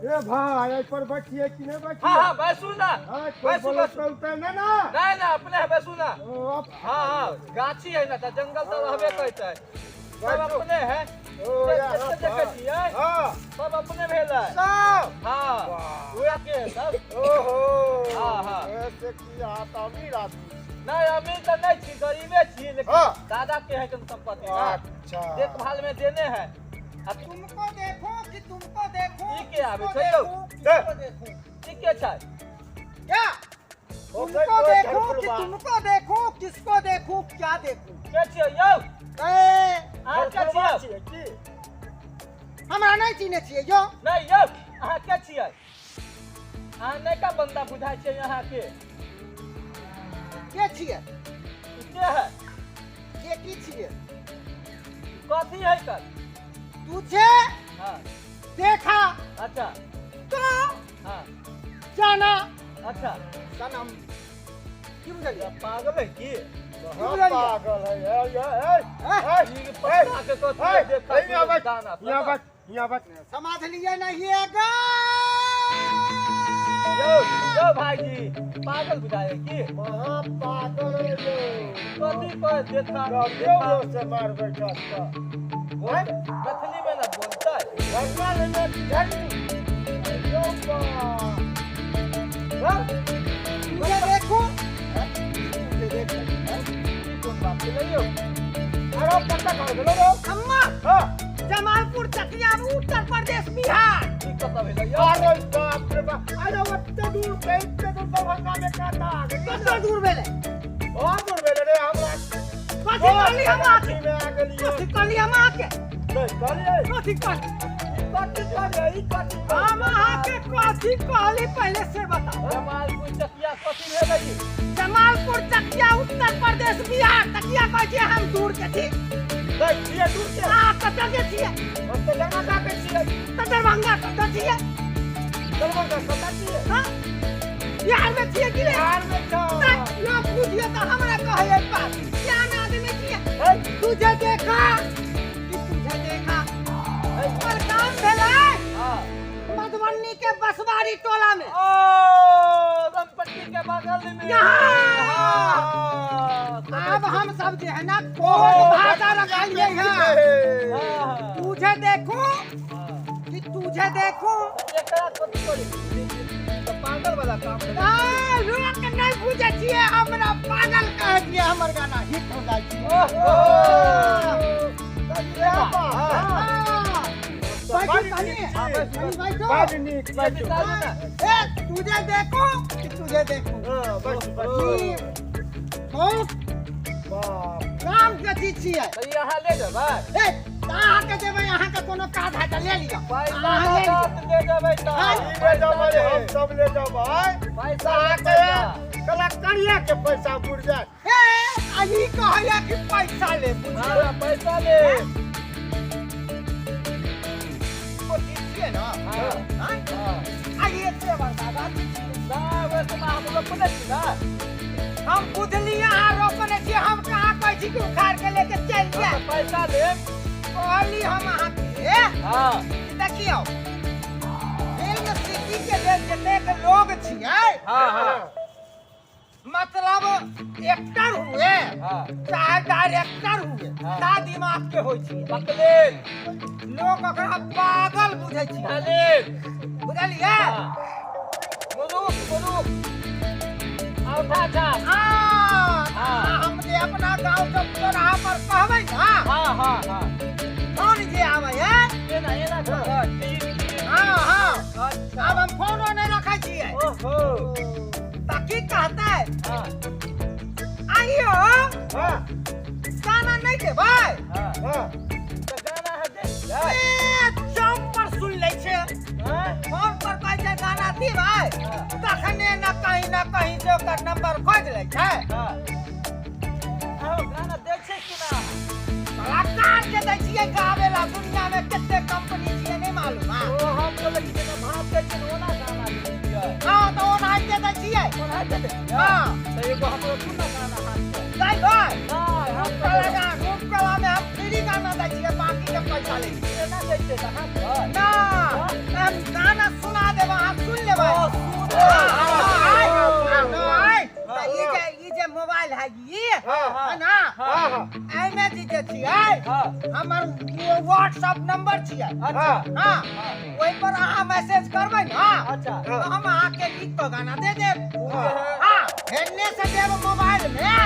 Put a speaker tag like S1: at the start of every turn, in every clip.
S1: ए भाई, एहि पर बैठिए कि नहि बैठिए?
S2: हाँ हाँ, बैसू ना।
S1: हाँ, कोई
S2: बैसू।
S1: बोलत
S2: बैसू।
S1: उतै नहि ना?
S2: नहीं ना, अपने है, बैसू ना।
S1: ओ,
S2: हाँ हाँ, गाछी है ना, तऽ जंगल तऽ रहबे करतै। सब
S1: बैठू।
S2: अपने है।
S1: ओ,
S2: एते
S1: यहाँ
S2: देखै
S1: पर।
S2: छियै?
S1: हाँ।
S2: सब अपने भेलै।
S1: सब।
S2: हाँ।
S1: वाह।
S2: उएह के सब।
S1: ओहो।
S2: हाँ, हाँ।
S1: ऐसे की अहाँ तऽ अमीर आदमी छी।
S2: नहीं, अमीर तऽ नहीं छी, गरीबे छी, लेकिन
S1: हाँ।
S2: दादा के है कन संपत्ति ना।
S1: अच्छा।
S2: देखभाल में देने है। आ
S3: तुमको देखूं कि तुमको देखूं?
S2: ई के आबै
S3: किसको
S2: छै यौ?
S3: देखूं, किसको देखूं?
S2: ई के छै?
S3: क्या
S1: ओ,
S3: तुमको
S1: कोई
S3: देखूं कि
S1: झरफुलबा।
S3: तुमको देखूं, किसको देखूं, क्या देखूं?
S2: के छियै यौ?
S3: ए,
S2: अहाँ के
S1: झरफुलबा
S2: छियै?
S1: छियै की?
S3: हमरा नहि चिन्है छियै यौ?
S2: नहीं यौ, अहाँ के छियै? अहाँ नयका बंदा बुझाइ छियै अहाँके।
S3: के छियै?
S2: ई के है?
S3: के की छियै?
S2: कथी है कर?
S3: तुझे
S2: हाँ।
S3: देखा
S2: अच्छा।
S3: तो
S2: हाँ।
S3: जाना
S2: अच्छा।
S3: सनम। की बुझलियै?
S2: पागल है की?
S1: महा
S3: बुझलियै?
S1: पागल है। ए, ए, ए,
S3: हैं?
S1: ए,
S2: ई पत्ता के कथी
S1: ए,
S2: देखा?
S1: ए, यहाँ बैठ,
S2: दाना
S1: यहाँ बैठ, यहाँ बैठ।
S3: समझलियै नहीं गा?
S2: यौ यौ भाईजी, पागल बुझाइ है की?
S1: महा पागल है यौ।
S2: कथी पर देखा?
S1: कहियो यौ से मारबै कऽ।
S2: मैथिली में ना बोलतै।
S1: घटना लेने झट। यौ बा। हाँ?
S3: तुझे देखूं, तुझे देखूं।
S2: ई कोन बात भेलै यौ?
S1: अरे पत्ता कहाँ गेलो रौ?
S3: अम्मा।
S1: हाँ।
S3: जमालपुर चकिया, उत्तर प्रदेश, बिहार।
S2: ई कतऽ भेलै यौ?
S1: अरे बाप रे बाप, अरे ओते दूर पे, एते दूर दरभंगा में कहाँ आ गेलियै?
S3: कतऽ दूर भेलै?
S1: बहुत दूर भेलै रे हमरा।
S3: कथी कहली हम अहाँके?
S1: में आ गेलियै।
S3: कथी कहली हम अहाँके?
S1: नहि कहलियै।
S3: कथी कहली?
S1: ई कथी कहलियै, ई कथी कहलियै?
S3: हम अहाँके कथी कहली, पहिले से बताउ।
S2: जमालपुर चकिया कथी भेलै ई?
S3: जमालपुर चकिया, उत्तर प्रदेश, बिहार। तकिया कहै छियै हम दूर के छी?
S1: नहि छियै दूर के।
S3: अहाँ कतऽ के छियै?
S1: हम तऽ दरभंगा के छियै।
S3: तऽ दरभंगा कतऽ छियै?
S1: दरभंगा कतऽ छियै?
S3: हाँ? बिहार में छियै कि नहि?
S1: बिहार में छौ।
S3: तऽ लोक बुझिए तऽ हमरा कहै बात सियान आदमी छियै।
S1: है,
S3: तुझे देखा कि तुझे देखा, हमर काम भेलै
S2: हाँ।
S3: मधुबनी के बसवारी टोला में।
S2: ओ, रामपट्टी के बगल में।
S3: यहाँ।
S2: हाँ,
S3: आब हम सब जे है ना कोड भाषा रखलियै है।
S2: हाँ,
S3: तुझे देखूं
S2: हाँ।
S3: कि तुझे देखूं।
S2: एकरा कथी करी? ई तऽ पागल वाला काम भेलै।
S3: आ, लोक नहि बुझै छियै, हमरा पागल कहै छियै, हमर गाना हिट हो जाइ छै।
S2: ओहो।
S1: तऽ इएह बात, हाँ।
S3: हाँ। बैठू
S1: बड़
S3: कनी,
S1: नीक
S2: हाँ,
S1: छी।
S2: बैठू।
S3: कनी बैठू।
S1: बड़ नीक, बैठू।
S2: निकालू ना।
S3: ए, तुझे देखूं कि तुझे देखूं।
S1: हाँ, बैठू, बैठू।
S3: ई बहुत
S1: बाप।
S3: काम के चीज छियै।
S2: तऽ ई अहाँ ले जेबै?
S3: ए, तऽ अहाँके देबै, अहाँके कोनो काज है तऽ ले लिअ।
S2: पैसा
S3: अहाँ ले लिअ।
S2: लागत, ले जेबै तऽ।
S3: हाँ,
S1: ई ले जेबै, हम सब ले जेबै।
S2: पैसा
S1: अहाँके
S2: पैसा।
S1: कलाकारिया के पैसा बुझि जायत।
S3: ए, आ ई कहैया कि पैसा ले, बुझियौ।
S2: हाँ, पैसा ले।
S3: को चीज छियै ने?
S2: हाँ।
S3: हाँ?
S2: हाँ।
S3: आ ई एते बड़का गाछ छियै।
S2: नहि, ओहिमे हम रोपने छी ना।
S3: हम बुझलियै अहाँ रोपने छियै, हम कहाँ कहै छी कि उखाड़ के लेके चलि
S2: हम
S3: जाय।
S2: तऽ पैसा लेब।
S3: कहली हम अहाँके
S2: हाँ।
S3: कि देखियौ, फिल्म सिटी के लेल जतेक लोग छियै,
S2: हाँ हाँ
S3: मतलब एक्टर हुए
S2: हाँ
S3: चाहे डायरेक्टर हुए,
S2: हाँ।
S3: ता दिमाग के होइ छै।
S2: बकलेल।
S3: लोक ओकरा पागल बुझै छै।
S2: दलेल।
S3: बुझलियै?
S2: हाँ। मुलुक मुलुक औठा छाप।
S3: हाँ,
S2: हाँ।
S3: हम जे अपना गाँव सब चौराहा पर कहबै ने,
S2: हाँ हाँ हाँ
S3: फोन जे आबै है।
S2: एना एना कर टीन टीन।
S3: हाँ हाँ
S2: अच्छा।
S3: आब हम फोनो नहि रखै छियै।
S2: ओहो।
S3: तऽ की कहतै?
S2: हाँ।
S3: आइयो।
S1: हाँ।
S3: गाना नहि देबै?
S2: हाँ।
S1: हाँ।
S2: तऽ गाना है दे जाय।
S3: ए, चौक पर सुन लै छै।
S2: हाँ?
S3: फोन पर कहै छै गाना देबै,
S2: हाँ।
S3: तखने न कहीं न कहीं से ओकर नंबर खोजि लै छै।
S2: हाँ। आहो, गाना दै छै कि ना?
S3: कलाकार के दै छियै गाबै ला, दुनिया में कते कंपनी छियै नहि मालूम। हाँ।
S2: ओ, हम कहलियै कि जेना भात दै छै ने, ओना गाना दै छियै।
S3: हाँ, तऽ ओनाहिते दै छियै।
S2: ओनाहिते दै छियै?
S3: हाँ।
S2: तऽ एगो हमरो सुन ना गाना हाथ से।
S3: दै भाइ।
S2: नहि, हम
S3: रूप कला, रूप कला में हम फ्री गाना दै छियै, बाकी के पैसा पैसा लै छियै।
S2: एना दै छियै तऽ अहाँ पर?
S3: ना, हम गाना सुना देब, अहाँ सुन लेबै।
S2: ओ, सुन।
S3: हाँ, नहि, तऽ ई जे मोबाइल है ई है ना, एहिमे जे जे छियै हमर व्हाट्सएप नंबर छियै। हाँ, ओहि पर अहाँ मैसेज करबै ने, तऽ हम अहाँके लिख कऽ गाना दे देब। हाँ, हेन्ने से देब मोबाइल में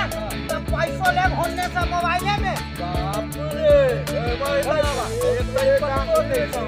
S3: तऽ पैसो लेब, होन्ने से मोबाइले में।
S2: बाप रे, एक पत्तो नहि छै।